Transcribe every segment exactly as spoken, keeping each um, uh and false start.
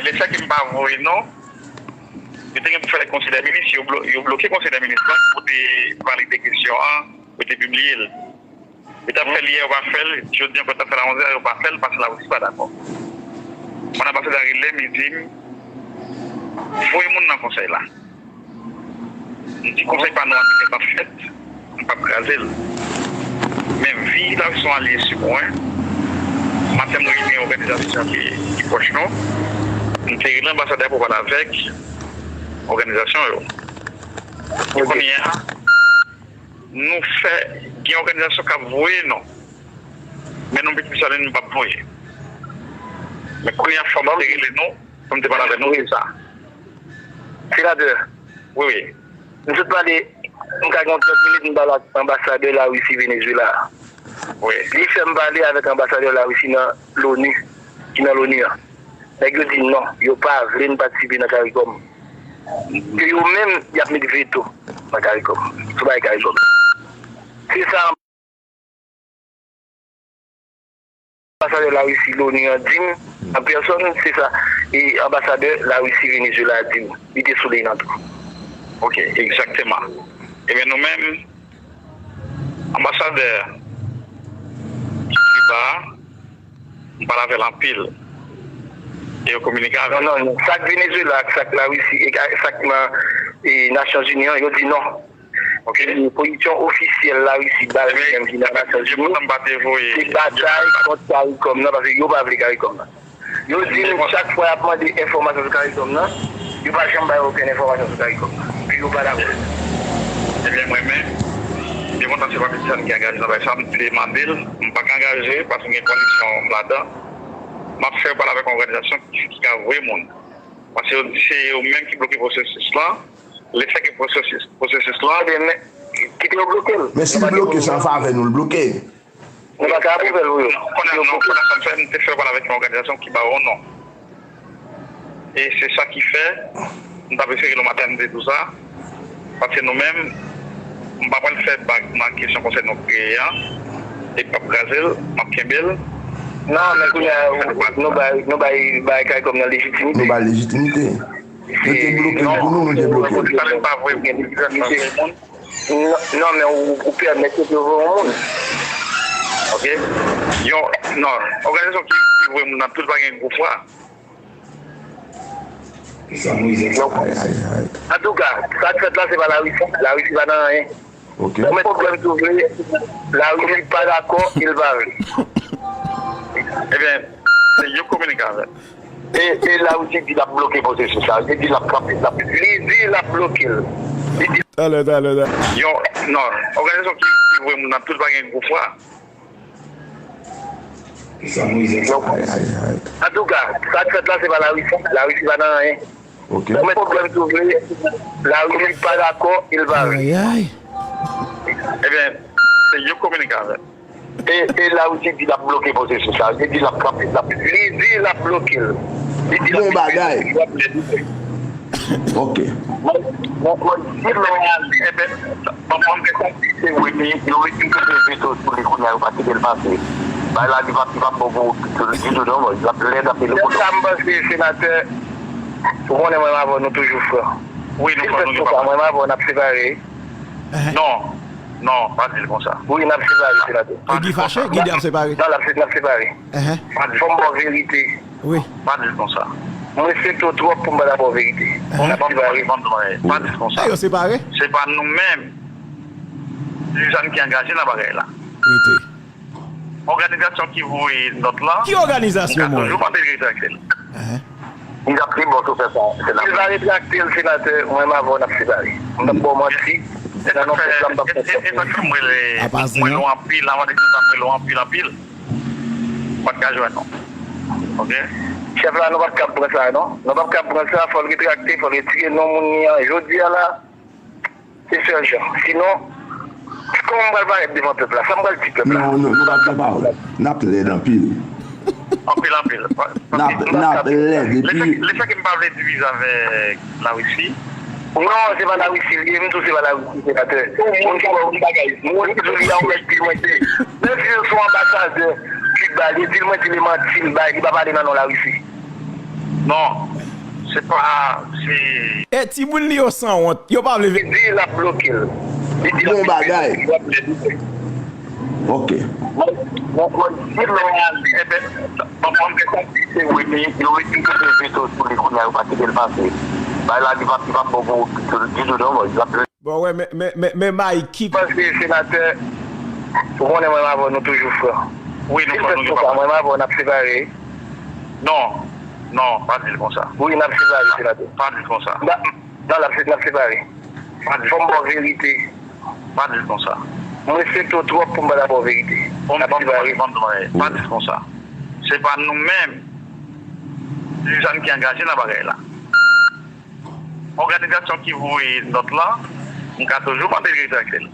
E sa ki m pa voye non, yo te gen pou fè konsèy dè minis, yo, blo, yo bloke konsèy dè minis lan pou te valide kesyon an, pou te pibliye l. Yo t ap fè l yè, yo pa fè l, jodi ankò t ap fè l a onzè, yo pa fè l, paske Larisi pa dakò. Mwen anbasadè a rele m, li di m, voye moun nan konsèy la. M di konsèy pa nou an te gentan fèt, m p ap kraze l. Men vi Larisi se yon alye sou mwen, maten m reyini òganizasyon ki, ki pwòch nou, m te rele anbasadè pou pale avèk òganizasyon yo. E kounye a, nou fè, gen òganizasyon k ap voye nou, men nou menm Desalin nou p ap voye. Men kounye a fò m te rele nou, fò m te pale avè nou, se sa. Senatè, wi, wi. M sot pale, m ka gen trant minit, m pale ak anbasadè Larisi Venezuela a. Wi. Li fè m pale avèk anbasadè Larisi nan Loni, ki nan Loni an. Nèg yo di non, yo pa vle n patisipe nan CARICOM. Ke yo menm, y ap met veto nan CARICOM, sou bagay CARICOM. Se sa anbasadè Larisi Loni an di m, an pèsòn, se sa, e anbasadè Larisi Venezuela a di m, li te sou liy nan tou. Ok, egzakteman. Ebyen, nou menm, anbasadè Kiba a, m pale avè l anpil. E yo kominike avè l. Non, non, non. Sa k Venezuela, sa k Larisi, e sa k nan, e, Nasyonzini an, yo di non. Ok. E pozisyon ofisyèl Larisi ba li menm ki nan Nasyonzini, se batay kont CARICOM nan, paske yo pa vle CARICOM nan. Yo di m chak fwa y ap mande enfòmasyon sou CARICOM nan, yo pa janm bay okenn enfòmasyon sou CARICOM nan. Epi yo pa dakò. Ebyen, mwen menm, byen kontan se pa Petisonn ki angaje nan bagay sa, m te mande l, m pa ka angaje, paske m gen kondisyon m ladan. M ap fè pale avèk yon òganizasyon ki, ki ka voye moun. Paske yo di se yo menm ki bloke pwosesis lan. Lefètke pwosesis, pwosesis lan, ebyen, men, kite yo bloke l. Men si l bloke, se an favè nou l bloke. Nou pa ka apwouve l pou yo. Konnen, non, konnen sa m fè, m te fè pale avèk yon òganizasyon ki ba yo non. E se sa ki fè, m t ap eseye rele w maten, m te di w sa. Paske nou menm, m pa pral fè bag nan kesyon konsèy nou kreye an. E p ap kraze l, m ap kenbe l. Non, men kounye a, nou bay, nou bay, bay CARICOM nan lejitimite. Nou bay lejitimite. Nou te bloke l pou nou, nou te bloke l. Sa vle pa vre, gen lejitimite. Non, non, men ou, ou pèmèt yo voye yon moun. Ok? Yon, non, òganizasyon ki, ki voye moun nan tout pa gen gwo fwa. Sa Moyiz Ay, ay, ay. Antouka, sa k fèt la, se pa Larisi. Larisi pa nan anyen. Ok. Ou met pwoblèm tou vre, Larisi pa dakò, e l pa vle. Ebyen, se yo kominike avè l. E, e Larisi di l ap bloke pwosesis la. Li di l ap kanpe, l ap, li di l ap bloke l. Li di Talè, talè, talè. Yon, non, òganizasyon ki, ki voye moun nan tout pa gen gwo fwa. Sa Moyiz Ay, ay, ay. Antouka, sa k fèt la, se pa Larisi. Larisi pa nan anyen. Ok. Ou met pwoblèm tou vre, Larisi pa dakò, e l pa vle. Ay, ay. Ebyen, se yo kominike avè l. E, e Larisi di l ap bloke pwosesis la. Li di l ap kanpe, l ap, li di l ap bloke l. Li di l ap bloke l. Bon bagay. Ok. Bon, bon, bon, si lè a, ebyen, bon, bon, se vre, men yo retire veto sou li kounye a, yo pa kite l pase. Bagay la, li p ap, li p ap bon pou, pou li ditou, non, bon, l ap lèd anpil pou nou. Sa m panse, senatè, ou konnen mwen avè w, nou toujou frè. Wi, nou frè, nou gen pa pwoblèm. Mwen avè w, n ap separe. Ehn. Non, non, pa di l konsa. Wi, n ap separe, senatè. E Guy fache, Guy di ap separe. Non, n ap se-, n ap separe. Ehn. Pa di l. Fò m ba w verite. Wi. Pa di l konsa. M respekte w twòp pou m pa ta ba w verite. Ehn. N ap separe. Pa di l konsa. E yo separe? Se pa nou menm. Suzanne ki angaje nan bagay la. Rete. Òganizasyon ki voye nòt la. Ki òganizasyon, mwen? M ka toujou mande l retrakte l. Ehn. Li ap pi bon ke w fè sa, senatè. Li va retrakte l, senatè, mwen m avè w n ap separe. M p ap ba w manti, nan non pèp la m p ap fè sa. E sa k fè m rele, mwen rele w anpil, avan de tout sa m rele w anpil, anpil. M pa t ka jwenn ou. Ok? Chèf la, nou p ap kab pran sa, non. Nou p ap kab pran sa, fò l retrakte, fò l retire non moun li an. Jodi a la, Se sèl jan. Sinon, kòman m pral parèt devan pèp la? Sa m pral di pèp la? Non, nou, nou p ap gen pawòl. N ap lèd anpil. Anpil, anpil. N ap, n ap lèd, epi lefètke m pa vle divize avèk Larisi. Non, se pa Larisi li ye, m tou se pa Larisi, senatè. Moun ki ba w yon bagay, moun ki di w li a yon nèg ki mwen te. Menm si se yon anbasadè Kiba, li di l mwen di li manti, li bay, li pa pale nan non Larisi. Non. Se pa, se E timoun li yo sanwont, yo pa vle vin. Li di l ap bloke l. Li di l ap Bon bloke l. Bagay. Li ap bloke l. Ok. Mwen, mwen, mwen di lè a li, enben, mwen, mwen gen konplis, se wi, men yo retire veto sou li kounye a, yo pa kite l pase. Bay la, li p ap, li p ap bon pou ditou, non, mwen, l ap Bon, wè, men, men, men, men Mike ki Paske senatè, ou konnen mwen avè w nou toujou frè. Wi, nou frè, nou toujou frè. Mwen avè w n ap separe. Non, non, pa di l konsa. Wi, n ap separe, senatè. Pa di l konsa. N ap, non, n ap, n ap separe. Pa di l konsa. Fò m ba w verite. Pa di l konsa. Mwen respekte w twòp pou m pa ta ba w verite. N ap separe. Pa di l konsa. Se pa nou menm, Suzanne ki angaje nan bagay la. Òganizasyon ki voye nòt la, m ka toujou mande l retrakte l.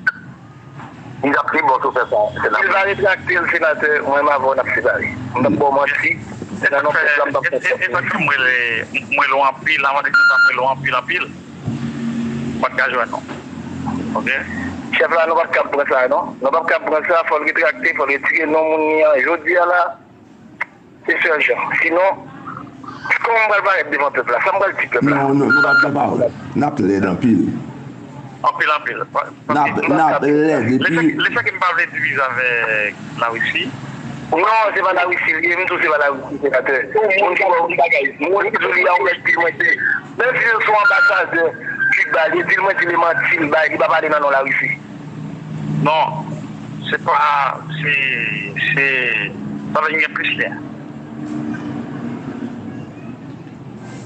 Li t ap pi bon si w fè sa, senatè. Si l pa retrakte l, senatè, mwen m avè w n ap separe. M p ap ba w manti. Nan non pèp la, m p ap fè sa. E sa k fè m rele, m rele w anpil, avan de tout sa, m rele w anpil, anpil. M pa t ka jwenn ou. Ok? Chèf la, nou p ap kab pran sa, non. Nou p ap kab pran sa, fò l retrakte, fò l retire non moun li an. Jodi a la, Se sèl jan. Sinon, kòman m pral parèt devan pèp la? Sa m pral di pèp la? Non, non, nou p ap gen pawòl. N ap lèd anpil. Anpil, anpil. N ap, n ap lèd, epi lefètke m pa vle divize avèk Larisi. Non, se pa Larisi li ye, m di w se pa Larisi, senatè. Moun ki ba w bagay, moun ki di w li a yon mèt di mwen se, menm si se yon anbasadè Kiba, li di l mwen di li manti, li bay, li pa pale nan non Larisi. Non, se pa, se, se, sa vle di gen plis lyen.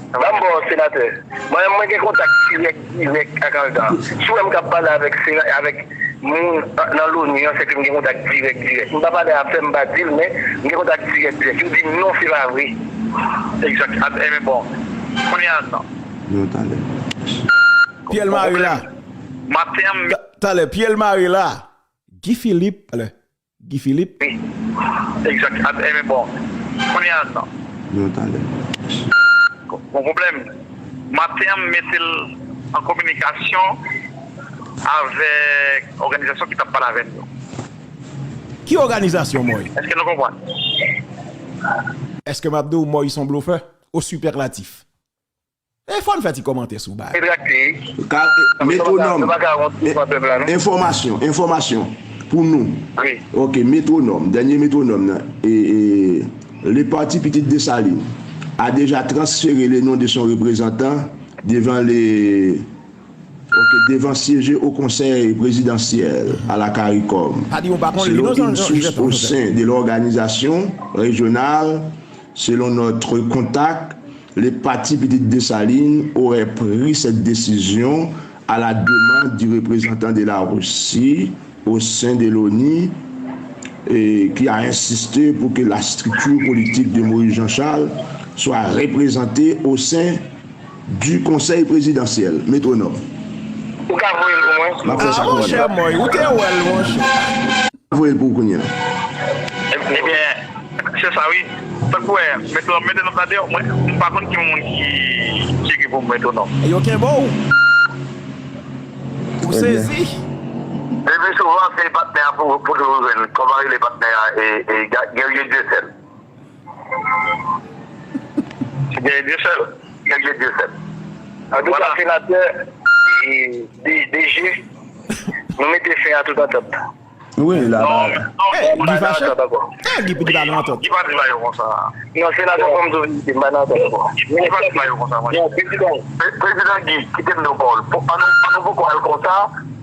Ban m ba w, senatè. Mwen menm, mwen gen kontak dirèk, dirèk ak Alda. Si w wè m k ap pale avèk sena-, avèk moun nan, nan loni an, se ke m gen kontak dirèk, dirèk. M pa pale afè, m pa di l, men m gen kontak dirèk, dirèk. Yo di m non, se pa vre. Egzak. At-, ebyen, bon. Kounye a, non. Non, talè. Pyè l mare la. Maten an, m- Ta-, talè, pyè l mare la. Guy Philippe, talè. Guy Philippe. Wi. Egzak. At-, ebyen, bon. Kounye a, non. Non, talè. Gon pwoblèm. Maten an, m mete l an kominikasyon avèk òganizasyon ki t ap pale avè m yo. Ki òganizasyon, Moy? Èske nou konprann? Èske m ap di w Moy se yon blofè? O sipèlatif. E fò n fè ti kòmantè sou bagay. Retrakte. Ka, Metwonòm. Sa pa ka wont pou pèp la, non? Enfòmasyon, enfòmasyon pou nou. Wi. Ok, Metwonòm, dènye Metwonòm nan. E, e, le parti Pitit Desalin a déjà transféré le nom de son représentant devant les, ok, devant siéger au Conseil présidentiel à la CARICOM. Selon une source au sein de l'organisation régionale, Selon notre contact, le parti Pitit Desalin aurait pris cette décision à la demande du représentant de la Russie au sein de l'ONU, et qui a insisté pour que la structure politique de Moïse Jean-Charles soit représentée au sein du Conseil présidentiel. Metwonòm. Ou ka voye l pou mwen? M ap fè sa kounye a. Ah, monchè, Moy, ou te wè l, monchè. Voye l pou ou kounye a. Ebyen, se sa wi. Tankou wè, Metwonòm, Metwonòm la deyò, mwen, m pa konn ki moun ki, ki, ki pou Metwonòm. Yo kenbe w. Ou sezi. Epi souvan, se patnè a pou, pou toujou jwenn. Kòman rele patnè a? E, e, Ga-, Guerrier Dieuseul. Se Guerrier Dieuseul. Guerrier Dieuseul. Antouka, senatè, e, D-, DG, nou mete fen a tout antant. Wi, la, la. Non, non, Guy pa nan antant ankò. Guy pa di bagay konsa. Non, senatè, fò m di w verite, m pa nan antant ankò. Guy pa di bagay konsa, mwen. Prezidan Guy, kite m di w pawòl. Ann nou poko al konsa,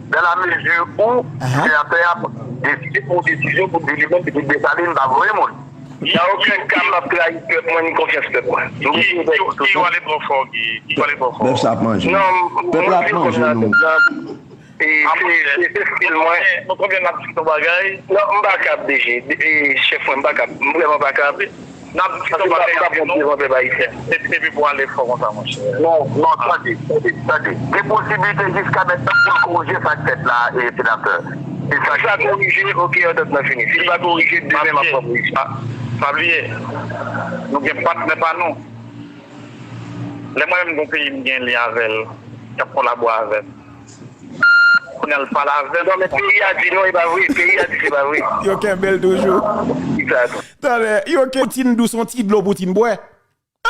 dans la mesure où senatè a deside pran desizyon pou di li menm, Pitit Desalin pa voye moun. Nan okenn ka, m ap trayi pèp mwen ni konfyans pèp mwen. Guy, Guy, Guy, w ale twò fò, Guy. Guy, w ale twò fò. Pèp sa ap manje nou. Pèp la ap manje nou. E, se, se, se stil mwen. Nou konbyen n ap di yon bagay? Non, m pa kab, DG. E, chèf mwen, m pa kab. M vrèman pa kab. N ap di yon bagay, m pa bon devan pèp ayisyen. Epi pou ale fò konsa, monchè. Non, non, tande, tande, tande. Gen posiblite jiska mentnan pou l korije sa k fèt la, e, senatè. E sa k korije, ok, antant nan fini. Si l pa korije, demen m ap pran pozisyon. Pa, pa bliye, nou gen patnè pa nou. Lè mwen menm gon peyi m gen lyen avè l, k ap kolabore avè m. Kounye a l pale avè m. Non, men peyi a di non, e pa vre. Peyi a di se pa vre. Yo kenbe l toujou. Ki sa tou? Talè, yo ke Poutine dous, yon ti dlo Poutine bwè.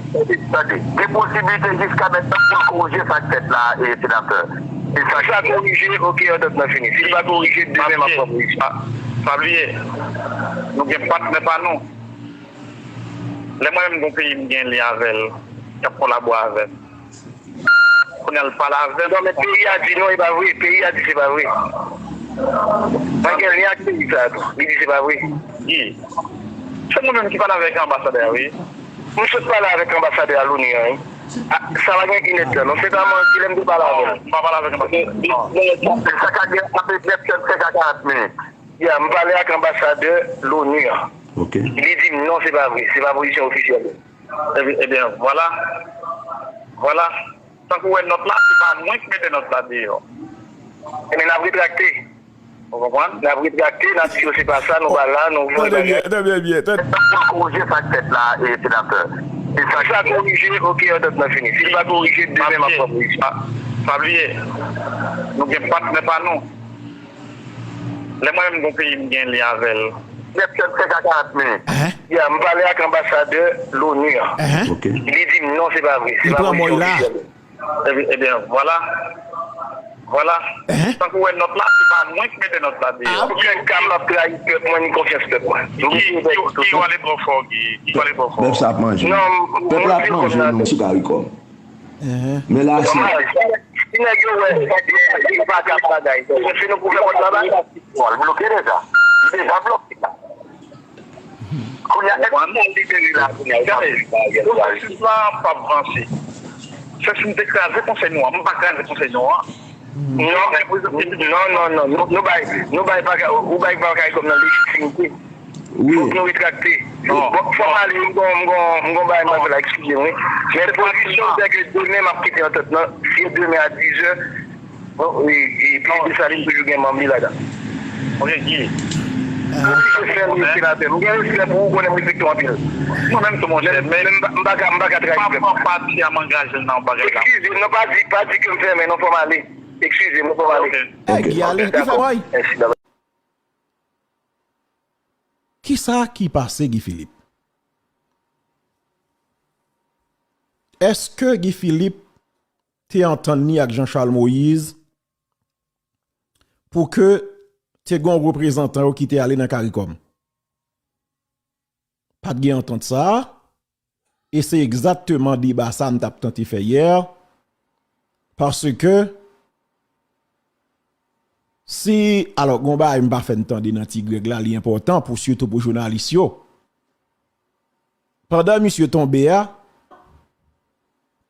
tande, tande, tande. Gen posiblite jiska mentnan pou l korije sa k fèt la, e, senatè. E sa ki korije, oke, antant lan fini. Si l pa korije, demen m ap pran pozisyon. Pa, pa bliye, nou gen patnè pa nou. Lè mwen menm gon peyi m gen lyen avè l, k ap kolabore avè m. Kounye a l pale avè m. Non, men peyi a di non, e pa vre. Peyi a di se pa vre. Mwen gen lyen ak peyi sa a tou. Li di se pa vre. Ye. Se mwen menm ki pale avèk anbasadè a, wi. M sot pale avèk anbasadè a Loni an, wi. A, sa pa gen inèdtan, non. Se pa manti, lè m te pale avè l. Non, m pa pale avèk anbasadè. Non. Sa ka gen ant trèt sèt a karant minit. Ya, m pale ak anbasadè Loni an. Ok. Li di m non, se pa vre. Se pa pozisyon ofisyèl. Ebyen, ebyen, vwala. Vwala. Tankou w wè nòt la, se pa mwen ki mete nòt la deyò. Ebyen, n ap retrakte. Ou konprann? N ap retrakte, n ap di yo se pa sa, nou pa la, nou vle bagay. Tande byen, tande byen, tande. Pou korije sa k fèt la, e, senatè. E sa ki korije, oke, antant lan fini. Si l pa korije, demen m ap pran pozisyon. Pa, pa bliye, nou gen patnè pa nou. Lè mwen menm gon peyi m gen lyen avè l. Trèt sèt a karant minit. Ya, m pale ak anbasadè Loni an. Ok. Li di m non, se pa vre. Se pa pozisyon ofisyèl. Ebyen, ebyen, vwala. Vwala. Tankou w wè nòt la, se pa mwen ki mete nòt la deyò. Okenn ka m ap trayi pèp mwen, ni konfyans pèp mwen. Guy, Guy, Guy, w ale twò fò, Guy. Guy, w ale twò fò. Pèp sa ap manje. Non, pèp la ap manje nou sou Karikòm. Men la, se si nèg yo wè, yo pa ka bagay. Se nou pou fè kòb la ba. Bon, l bloke deja. Li deja bloke la. Kounye a, èske l libere la, kounye a, l pa libere la. Pwosesis la p ap vanse. Se si m te kraze konsèy nou an, m pa kraze konsèy nou an. Non, non, non, non, nou, nou bay, nou bay bagay, ou bay bagay kòm nan lejitimite. Wi. Fòk nou retrakte. Bon, fò m ale, m gon, m gon, m gon bagay m ap fè la, eskize m, wi. Men pozisyon, se ke demen m ap kite antant lan, si demen a dizè, bon, e, e, peyi Desalin toujou gen manm li ladan. Ok, Guy. M gen respè pou ou, konnen m respekte w anpil. Mwen menm tou, monchè, men m pa, m pa ka, m pa ka trayi pèp. Pati a m angaje l nan bagay la. Eskize, non, pa di, pa di ke m fèmen, non, fò m ale. Eskize m, fò m ale. Ok. Hey, Guy ale, Guy fè woy. Mèsi, bye bye. Kisa ki pase Guy Philippe? Èske Guy Philippe te antann li ak Jean Charles Moïse pou ke te gen yon reprezantan yo ki te ale nan CARICOM. Pa t gen antant sa a, e se egzakteman deba sa a m t ap tante fè yè, paske si, alò, gon bagay m pa fè n tande nan Ti Grèg la, li enpòtan pou, sitou pou jounalis yo. Pandan misye tonbe a,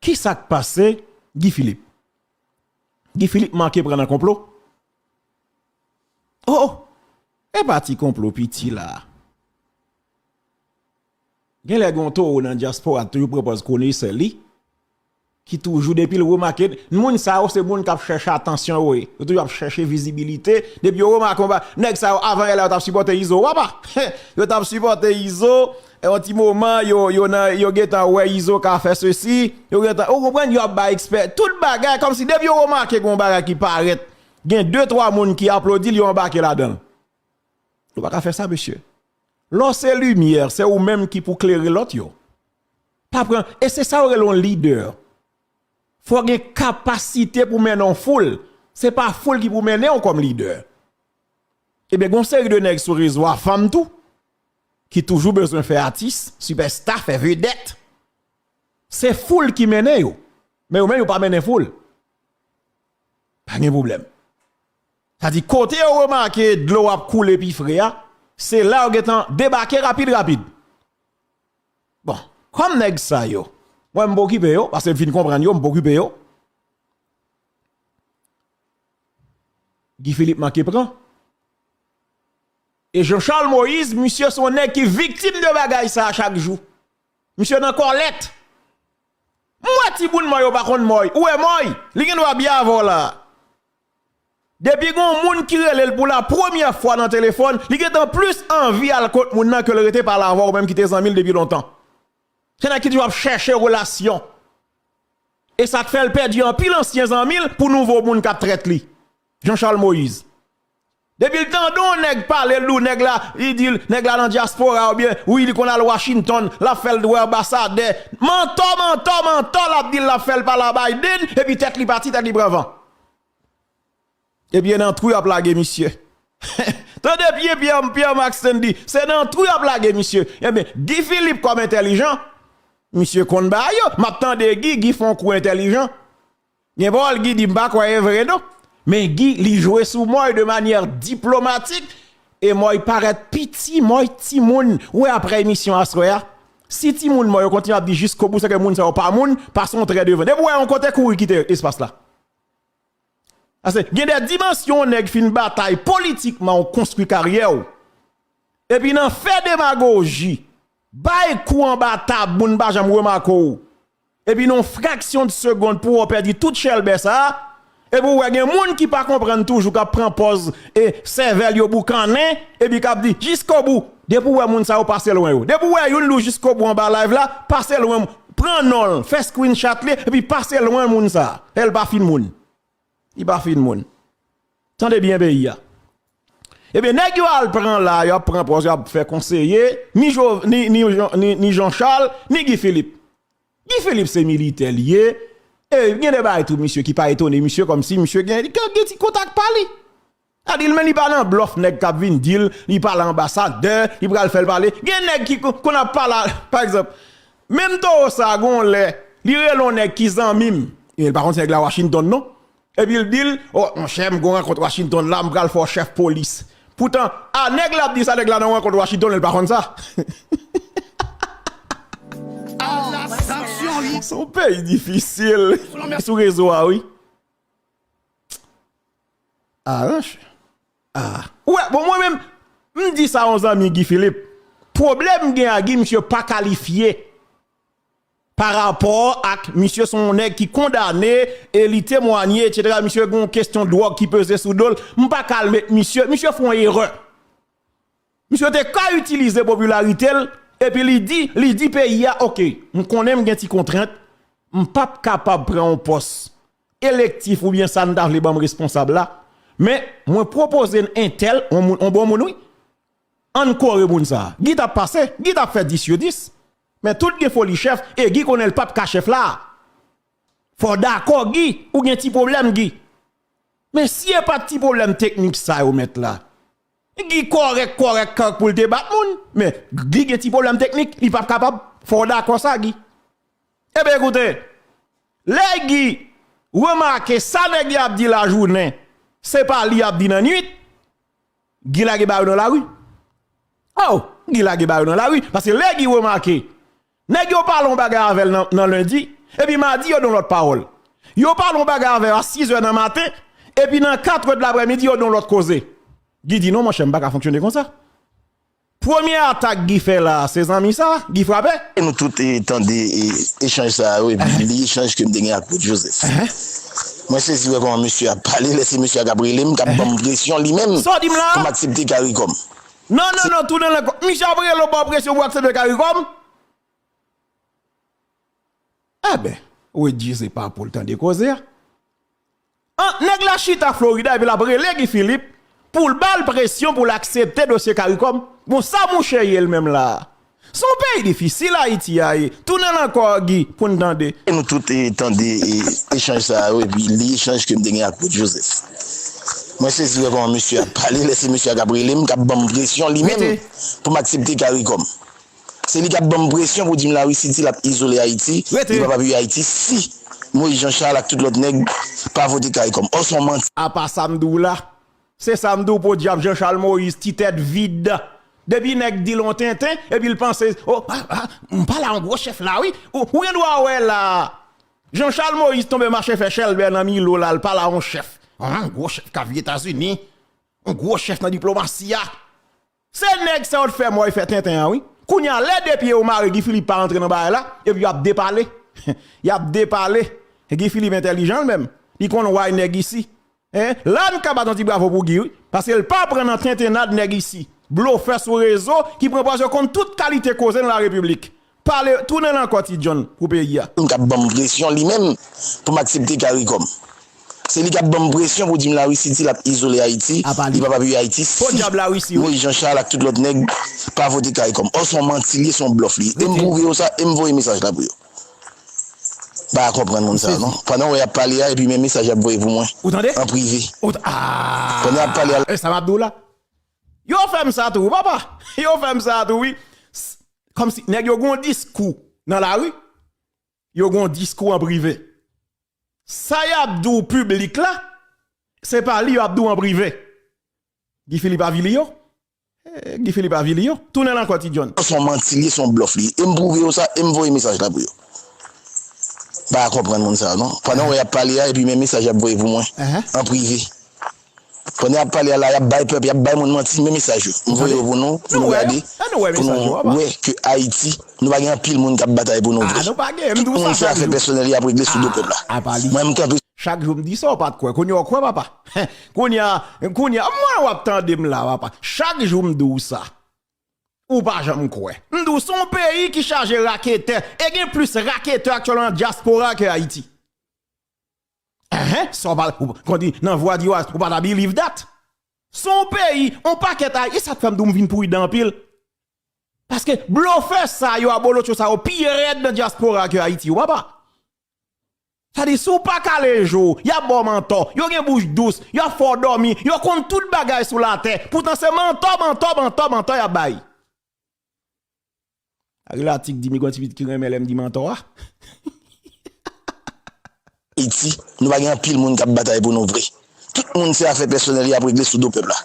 ki sa k pase Guy Philippe? Guy Philippe manke pran nan konplo? Oh, oh, e pa ti konplo piti la. Genlè gen yon towo nan dyaspora toujou pran pòz konesè li, ki toujou depi l remake, moun sa yo se moun k ap chèche atansyon yo ye. Yo toujou ap chèche vizibilite. Depi yo remake yon ba, nèg sa yo avan yè la yo t ap sipòte Izo, papa. Yo t ap sipòte Izo, e yon ti moman yo, yo nan, yo gentan wè Izo ka fè sesi, yo gentan, ou konprann, yo ap bay ekspè, tout bagay, kòmsi depi yo remake gen yon bagay ki parèt, gen de twa moun ki aplodi l, yo anbake ladan l. Ou pa ka fè sa, mesye. Lè w se limyè, se ou menm ki pou klere lòt yo. Pa pran, e se sa yo rele yon lidè. Fò w gen kapasite pou mennen yon foul. Se pa foul ki pou mennen w kòm lidè. Ebyen, gen yon seri de nèg sou rezo a, fanm tou, ki toujou bezwen fè atis, sipèsta, fè vedèt. Se foul ki mennen yo. Men yo menm yo pa mennen foul. Pa gen pwoblèm. Sa di, kote yo remake dlo ap koule pi fre a, se la yo gentan debake rapid, rapid. Bon, kòm nèg sa yo, mwen m pa okipe yo, paske m fin konprann yo, m pa okipe yo. Guy Philippe manke pran. E Jean Charles Moïse, misye se yon nèg ki viktim de bagay sa a chak jou. Misye nan kòlèt. M wè timoun mòy yo pa konn mòy. Ou wè mòy? Li gen dwa byen avè w la. Depi gen yon moun ki rele l pou la premyè fwa nan telefòn, li gentan plis anvi al kot moun nan ke l rete pale avè w, ou menm ki te zanmi l depi lontan. Se nèg ki toujou ap chèche relasyon. E sa k fè l pèdi anpil ansyen zanmi l pou nouvo moun k ap trèt li. Jean Charles Moïse. Depi l tande yon nèg pale l, ou nèg la, li di l, nèg la nan dyaspora, oubyen, wi, li konn al Washington, l ap fè l dwe anbasadè. Mantò, mantò, mantò, l ap di l, l ap fè l pale a Biden, epi tèt li pati, tèt li pran van. Ebyen, nan twou y ap lage misye. Tande byen, Pierre, Pierre Max Sandy, se nan twou y ap lage misye. Ebyen, Guy Philippe kòm entèlijan, misye konn bagay yo. M ap tande Guy, Guy fè yon kou entèlijan. Gen pawòl Guy di, m pa kwè e vre non. Men Guy, li jwe sou mòy de manyè diplomatik, e mòy parèt piti, mòy timoun. Ou wè, aprè emisyon aswè a, si timoun mòy yo kontinye ap di jiskobou, se ke moun sa yo pa moun, pase yon trè devan. Depi w wè yon kote, kouri kite espas la. Paske gen de dimansyon yon nèg fin batay politikman, ou konstwi karyè w. Epi nan fè demagoji, bay kou anba tab, moun pa janm remake w. Epi nan yon fraksyon de segonn pou w pèdi tout chèlbè sa a, epi w wè gen moun ki pa konprann toujou k ap pran pòz e sèvèl yo boukannen, epi k ap di jiskobou. Depi w wè moun sa yo pase lwen yo. Depi w wè youn di w jiskobou anba live la, pase lwen, pran non l, fè screenshot li, epi pase lwen moun sa a. E l pa fin moun. Li pa fin moun. Tande byen peyi a. Ebyen, nèg yo al pran la, y ap pran pòz, y ap fè konseye, ni, Jo- ni, ni, Jean- ni, ni Jean Charles, ni Guy Philippe. Guy Philippe se militè li ye, e gen de bagay tou, misye, ki pa etone misye, kòmsi misye gen, li gen ti kontak pa li. Sa di l, men li pa nan blòf nèg k ap vin di l, li pale anbasadè, li pral fè l pale. Gen nèg ki kon- konn ap pale, pa egzanp, menm towo sa a, gon lè, li rele yon nèg ki zanmi m. E l pa konn si nèg la Washington, non. Epi l di l, o, monchè, m gon rankont Washington la, m pral fè w chèf polis. Poutan, a nèg la ap di sa, nèg la nan rankont Washington, l pa konn sa. Se yon peyi difisil. Sou rezo a, wi. Aranj. Ah. Ou wè, bon, mwen menm, m di sa yon zanmi Guy Philippe. Pwoblèm m gen ak Guy, misye pa kalifye. Pa rapò ak misye se yon nèg ki kondane e li temwanye, etsetera. Misye gen yon kesyon dwòg ki peze sou do l. M pa ka al met misye, misye fè yon erè. Misye te ka itilize popilarite l, epi li di, li di peyi a, oke, m konnen m gen ti kontrent, m p ap kapab pran yon pòs elektif oubyen sa n ta vle ban m responsab la, men mwen pwopoze n entèl, yon moun, yon bon moun wi. Ann kore moun sa a. Guy t ap pase, Guy t ap fè dis yo dis. Men tout gen foli chèf, e Guy konnen l p ap ka chèf la. Fò w dakò, Guy, ou gen ti pwoblèm, Guy. Men si e pa t ti pwoblèm teknik sa yo, mèt la, Guy kòrèk, kòrèk, kòrèk pou l te bat moun. Men Guy gen ti pwoblèm teknik, li p ap kapab. Fò w dakò sa, Guy. Ebyen, koute, lè Guy remake sa nèg y ap di lajounen, se pa li y ap di nan nuit, Guy lage ba yo nan lari. Oh, Guy lage ba yo nan lari. Paske lè Guy remake, nèg yo pale yon bagay avè l nan, nan lendi, epi madi yo di yon lòt pawòl. Yo pale yon bagay avè l a sizè nan maten, epi nan katrè de laprèmidi yo di yon lòt koze. Guy di non, monchè, m pa ka fonksyone konsa. Premye atak Guy fè la, se zanmi sa, Guy frape. E nou tout e, tande e, echanj sa yo, epi li echanj ke m te gen ak Claude Joseph. Mwen sezi wè kòman mesye ap pale, lè se mesye a k ap rele m, k ap ban m presyon li menm Sa w di m la? pou m aksepte CARICOM. Non, non, non, tounen nan kò. Misye ap rele w ba w presyon pou w aksepte CARICOM? Enben, Reggie se pa pou l tande koze a. An, nèg la chita Florida epi l ap rele Guy Philippe pou l ba l presyon pou l aksepte dosye CARICOM. Bon, sa mouche ye l menm la a? Se yon peyi difisil Ayiti a ye. Tounen l ankò, Guy, pou n tande. E nou tout e, tande e, echanj sa yo, epi li echanj ke m te gen ak Claude Joseph. Mwen sezi wè kòman mesye ap pale, lè se mesye a k ap rele m, k ap ban m presyon li menm Rete. pou m aksepte CARICOM. Se li k ap ban m presyon pou di m Larisi di l ap izole Ayiti, Rete. li p ap apiye Ayiti si Moïse Jean Charles ak tout lòt nèg pa vote CARICOM. Ò, se yon manti. Apa sa m di w la? Se sa m di w, podyab Jean Charles Moïse, ti tèt vid. Depi nèg di l yon tenten, epi l panse, o, a, a, m pale a yon gwo chèf la, wi. Ou, ou gen dwa wè la. Jean Charles Moïse tonbe mache fè chèlbè nan Milo la, l pale a yon chèf. Yon gwo chèf k ap viv Etazini. Yon gwo chèf nan diplomasi a. Se nèg sa yo t fè mò, yo fè tenten an, wi. Kounye a, lè de pye yo mare, Guy Philippe pa rantre nan bagay la, epi y ap depale. Y ap depale. Guy Philippe entèlijan l menm. Li konn why nèg isi. Hein? La, n ka bat yon ti bravo pou Guy, wi. Paske l pa pran nan tentennad nèg isi. Blofè sou rezo ki pran pòz yo konn tout kalite koze nan la repiblik. Pale, tounen l ankò, Ti John, pou peyi a. Moun k ap ban m presyon li menm pou m aksepte CARICOM. Se li k ap ban m presyon pou di m Larisi di l ap izole Ayiti, Apa li. li p ap apiye Ayiti si Fo dyab Larisi, wi. Moïse Jean Charles ak tout lòt nèg pa vote CARICOM. Ò, se yon manti li ye, se yon blòf li ye. E m Rete. pwouve yo sa, e m voye mesaj la pou yo. Pa konprann moun sa, Sezi. non. Pandan w wè y ap pale a, epi men mesaj y ap voye pou mwen. Ou tande? An prive. Ou t-, ah! Pandan y ap pale a. E sa m ap di w la? Yo fè m sa tou, wi, papa. Yo fè m sa tou, wi. S-, kòmsi nèg yo gon diskou nan lari, yo gon diskou an prive. Sa y ap di w piblik la, se pa li yo ap di w an prive. Guy Philippe avili yo? Eh, Guy Philippe avili yo? Tounen l ankò, Ti John. Se yon manti li ye, se yon blòf li ye. E m pwouve yo sa, e m voye mesaj la pou yo. Pa konprann moun sa, non. Pandan w wè y ap pale a, epi men mesaj y ap voye pou mwen, Ahan. an prive. Pandan y ap pale a la, y ap bay pèp, y ap bay moun manti, men mesaj yo. M voye yo pou nou, pou Nou nou wè, gade, an nou wè pou mesaj yo, nou apa. wè ke Ayiti, nou pa gen anpil moun k ap batay pou nou Ah, vre. nou pa gen, m di w Tout sa moun se chak afè jou. pèsonèl y ap regle sou do Ah, pèp la. apa li. Mwen, m kanpe Chak jou m di sa, w pa t kwè. Kounye a w kwè, papa. Kounye a, kounye a, mwen w ap tande m la, papa. Chak jou m di w sa. Ou pa janm kwè. M di w, se yon peyi ki chaje raketè. E gen plis raketè aktyèlman nan dyaspora ke Ayiti. Enhen, sa w pa, ou, kon di, nan vwa di w, ou pa ta believe that. Se yon peyi, yon pakèt ay, e sa k fè m di w m vin pridan anpil. Paske blofè sa yo, abolotcho sa yo, pi rèd nan dyaspora ke Ayiti, w papa. Sa di, si w pa kale je w, y ap ba w mantò, yo gen bouch dous, y ap fè w dòmi, yo konn tout bagay sou latè. Poutan se mantò, mantò, mantò, mantò y ap bay. Ak latik di mi gon ti pitit ki renmen lè m di mantò a. Ayiti, nou pa gen anpil moun k ap batay pou nou vre. Tout moun se afè pèsonèl y ap regle sou do pèp la.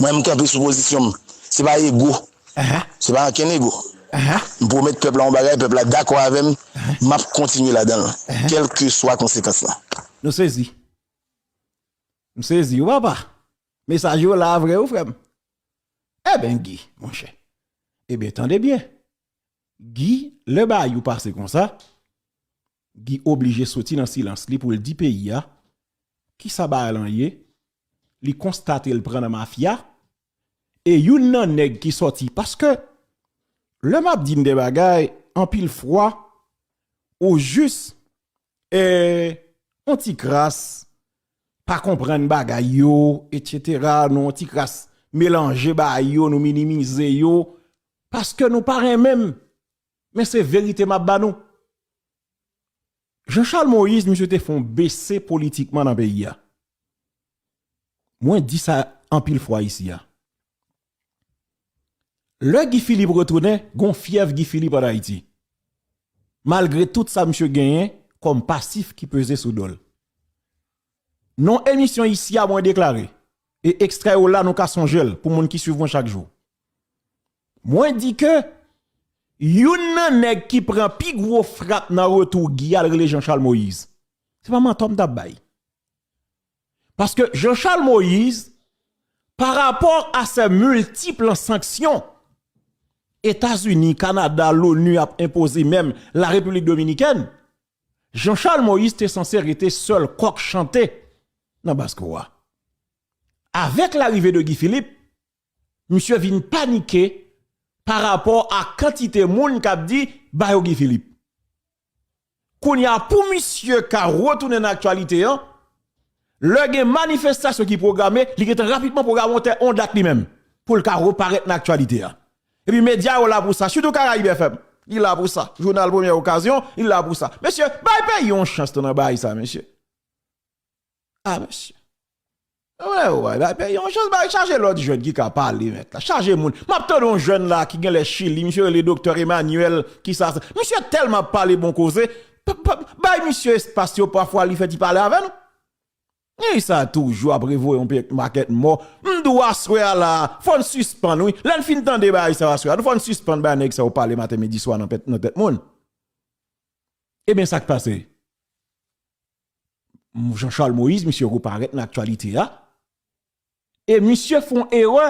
Mwen, m kanpe sou pozisyon m. Se pa ego. Ahan. Se pa ankenn ego. Ahan. M pwomèt pèp la yon bagay, pèp la dakò avè m, Ahan. m ap kontinye ladan l, Ahan. kèlkeswa konsekans lan. Nou sezi. M sezi, wi, papa. Mesaj yo la vre, wi, frè m. Eben, Guy, monchè. Eben, tande byen. Guy, lè bagay yo pase konsa, Guy oblije soti nan silans li pou l di peyi a kisa bagay lan ye. Li konstate l pran nan mafya. E youn nan nèg ki sòti, paske lè m ap di n de bagay, anpil fwa, ou jis, e, yon ti kras pa konprann bagay yo, etsetera. Nou yon ti kras melanje bagay yo, nou minimize yo, paske nou pa renmen m. Men se verite m ap ba nou. Jean Charles Moïse, misye te fè yon bese politikman nan peyi a. Mwen di sa anpil fwa isi a. Lè Guy Philippe retounen, gon fyèv Guy Philippe ann Ayiti. Malgre tout sa misye genyen kòm pasif ki peze sou do l. Non emisyon isi a mwen deklare, e ekstrè yo la nou ka sonje l pou moun ki swiv mwen chak jou. Mwen di ke youn nan nèg ki pran pi gwo frap nan retou Guy a l rele Jean Charles Moïse. Se pa mantò m t ap bay. Paske Jean Charles Moïse, pa rapò a se miltip sanksyon Etazini, Kanada, Loni ap enpoze, menm Larepiblik Dominikèn, Jean Charles Moïse te sanse rete sèl kòk chante nan baskou a. Avèk larive de Guy Philippe, misye vin panike pa rapò a kantite moun k ap di ba yo Guy Philippe. Kounye a pou misye ka retounen nan aktyalite an, lè gen manifestasyon ki pwograme, li gentan rapidman pwograme yon tè- yon dat li menm pou l ka reparèt nan aktyalite a. Epi medya yo la pou sa, sitou Karayib F M. Li la pou sa. Jounal Premyè Okazyon, li la pou sa. Mesye, bay peyi yon chans tou nan bagay sa, mesye. Ah, mesye. Wè, wè, bay peyi yon chans, bay chaje lòt jèn ki ka pale, mèt la. Chaje moun. M ap tande yon jèn la ki genlè Chili, misye rele Doktè Emmanuel, ki sa, sa. Misye tèlman ap pale bon koze. P- p- Bay misye espas yo, pafwa li fè ti pale avè nou. Nèg sa toujou ap revoye yon pakèt mò. M di w aswè a la, fò n sispann, wi. Lè n fin tande bagay sa yo aswè a, nou fò n sispann bay nèg sa yo pale maten, midi, swa nan pèt, nan tèt moun. Ebyen, sa k pase? Jean Charles Moïse, misye reparèt nan aktyalite a. E misye fè yon erè.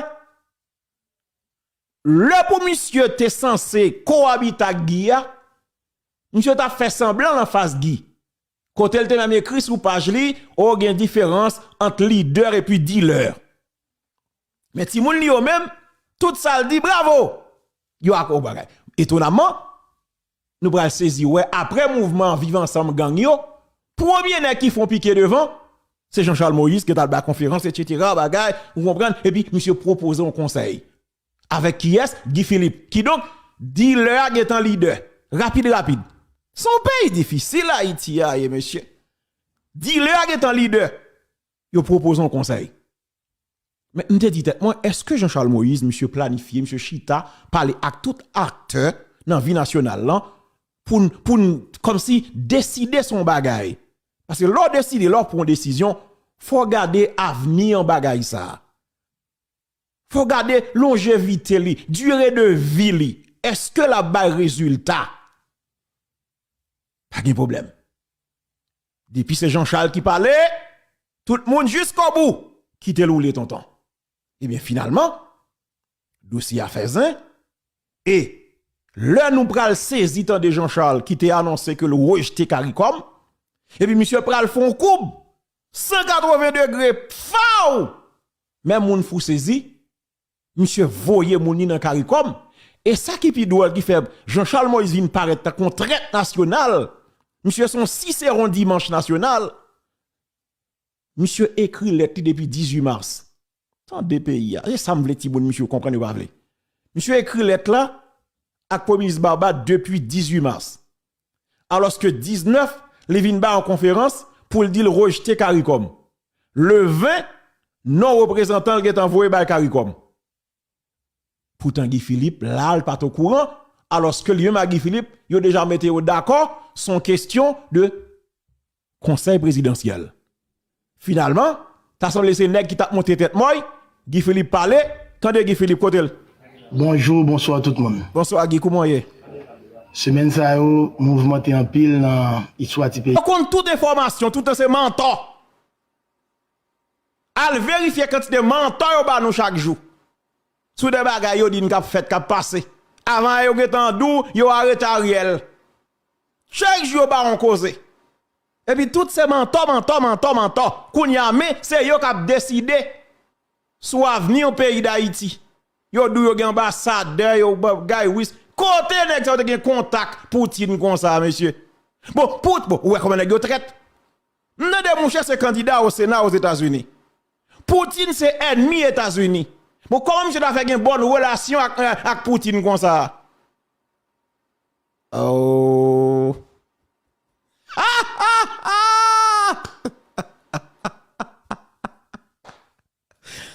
Lè pou misye te sanse kowabite ak Guy a, misye t ap fè sanblan l anfas Guy. Kote l te menm ekri sou paj li, o, gen diferans ant lidè epi dilè. Men timoun li yo menm, tout sa l di, bravo! Yo ak yon bagay. Etonamman, nou pral sezi wè, apre mouvman Viv Ansanm gang yo, premye nèg ki fè yon pike devan, se Jean Charles Moïse, ki t al bay konferans, etsetera, bagay, ou konprann, epi misye pwopoze yon konsèy. Avèk kiyès? Guy Philippe. Kidonk, dilè a gentan lidè. Rapid, rapid. Se yon peyi difisil, Ayiti a ye, mesye. Dilè a gentan lidè. Yo pwopoze yon konsèy. Men m te di tèt mwen, èske Jean Charles Moïse, misye planifye, misye chita, pale ak tout aktè nan vi nasyonal lan, pou n, pou n, kòmsi, deside sou yon bagay? Paske lè w deside, lè w pran yon desizyon, fò w gade avni an bagay sa a. Fò w gade lonjevite li, dire de vi li. Èske l ap bay rezilta? Pa gen pwoblèm. Depi se Jean Charles ki pale, tout moun jiskobou kite l woule tonton. Ebyen, finalman, dosye a fè zen. E lè nou pral sezi tande Jean Charles ki te anonse ke l rejte Caricom, epi misye pral fè yon koub san katreven degre, faw! Men moun fou sezi, misye voye moun li nan Caricom. E sa ki pi dwòl ki fè Jean Charles Moïse vin parèt tankou yon trèt nasyonal, misye se yon siseron dimanch nasyonal. Misye ekri lèt li depi dizuit mas. Tande peyi a. Se sa m vle timoun misye yo konprann, yo pa vle. Misye ekri lèt la ak Premye Minis Barba depi dizuit mas. Alòske diznèf, li vin bay yon konferans pou l di l rejte Caricom. Le ven, non reprezantan l gentan voye bay Caricom. Poutan Guy Philippe, la, l pa t okouran, alòske li menm ak Guy Philippe, yo deja mete yo dakò, se yon kesyon de konsèy prezidansyèl. Finalman, ta sanble se nèg ki t ap monte tèt mòy, Guy Philippe pale, tande Guy Philippe kote l. Bonjou, bonswa tout moun. Bonswa Guy, kouman w ye? Semèn sa yo, mouvmante anpil nan istwa ti peyi. Yo konn tout enfòmasyon, tout tan se mantò. Al verifye kantite mantò yo ba nou chak jou. Sou de bagay yo di n k ap fèt, k ap pase. Avan yo gentan di w, yo arete Ariel. Chak jou yo ba w yon koze. Epi tout se mantò, mantò, mantò, mantò. Kounye a, men se yo k ap deside sou avni yon peyi Dayiti. Yo di w yo gen anbasadè, yo ba- Guy Wis. Kote nèg sa yo te gen kontak Poutine konsa, mesye? Bon, Pout, bon, ou wè kòman nèg yo trèt? M tande mouche se kandida o Sena Ozetazini. Poutine se ènmi Etazini. Bon, kòman misye ta fè gen bòn relasyon ak, ak Poutine konsa? Oh.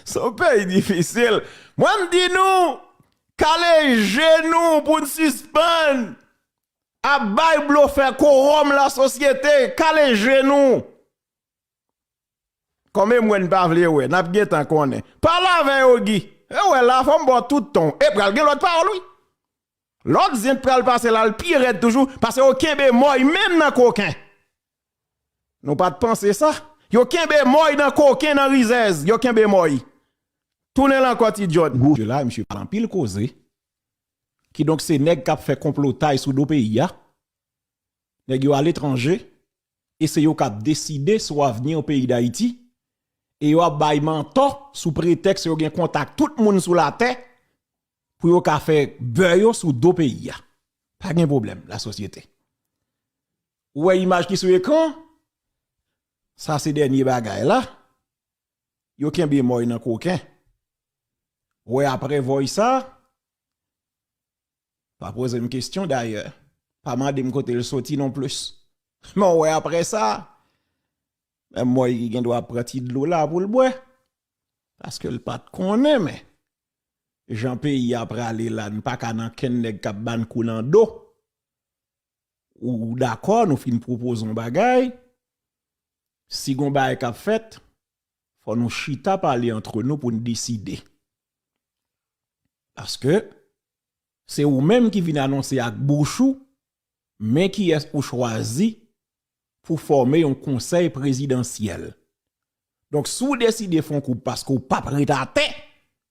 Se yon peyi difisil. Mwen, m di nou, K Kale je nou pou n sispann ap bay blofè kowòm lasosyete. Kale je nou. Kòm e mwen n pa vle wè, n ap gentan konnen. Pale avè yo, Guy. E wè la, fò m ba w tout ton. E pral gen lòt pawòl, wi. Lòt zen pral pase la, l pi rèd toujou, paske yo kenbe mòy menm nan koken. Nou pa t panse sa. Yo kenbe mòy nan koken, nan rizèz. Yo kenbe mòy. Tounen la ankò, Ti John. Gwo je la, misye pale anpil koze. Kidonk, se nèg k ap fè konplotay sou do peyi a. Nèg yo aletranje. E se yo k ap deside sou avni peyi Dayiti. E yo ap bay mantò sou pretèks yo gen kontak tout moun sou latè pou yo ka fè bè yo sou do peyi a. Pa gen pwoblèm, lasosyete. Ou wè imaj ki sou ekran? Sa se dènye bagay la. Yo kenbe mòy nan koken. Ou wè apre vòy sa? Pa poze m kesyon dayè. Pa mande m kote l soti non plis. Men ou wè apre sa, menm mòy ki gen dwa pran ti dlo la pou l bwè. Paske l pa t konnen, men jan peyi a prale la, n pa ka nan kenn nèg k ap ba n kou nan do. Ou dakò, nou fin pwopoze yon bagay. Si gon bagay k ap fèt, fò nou chita pale antre nou pou n deside. Paske se ou menm ki vin anonse ak bouch ou, men kiyès ou chwazi pou fòme yon konsèy prezidansyèl. Donk, si w deside fè yon koup paske w p ap ret atè,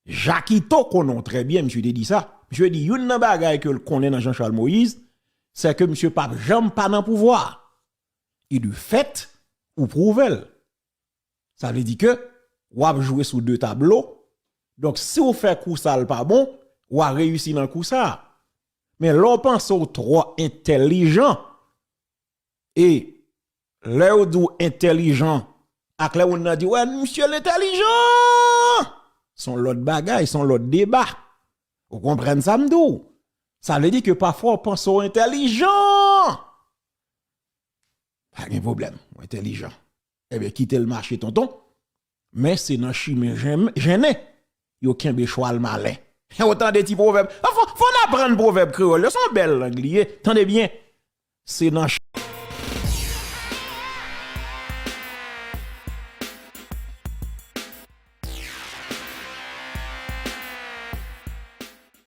Jakito konnen w trè byen, misye te di sa. Misye di youn nan bagay ke l konnen nan Jean Charles Moïse, se ke misye p ap janm pa nan pouvwa a. E de fèt, ou pwouve l. Sa vle di ke w ap jwe sou de tablo. Donk, si w fè kou sa l pa bon, w a reyisi nan kou sa a. Men lè w panse w twò entèlijan, e lè yo di w entèlijan, ak lè moun nan di, wè, misye l entèlijan! Se yon lòt bagay, se yon lòt deba. Ou konprann sa m di w? Sa vle di ke pafwa w panse w entèlijan! Pa gen pwoblèm, w entèlijan. Ebyen, kite l mache, tonton. Men se nan chimen jen-, jennen yo kenbe chwal malen. Ou tande ti pwovèb. Fò, fò n aprann pwovèb kreyòl yo. Se yon bèl lang li ye. Tande byen. Se nan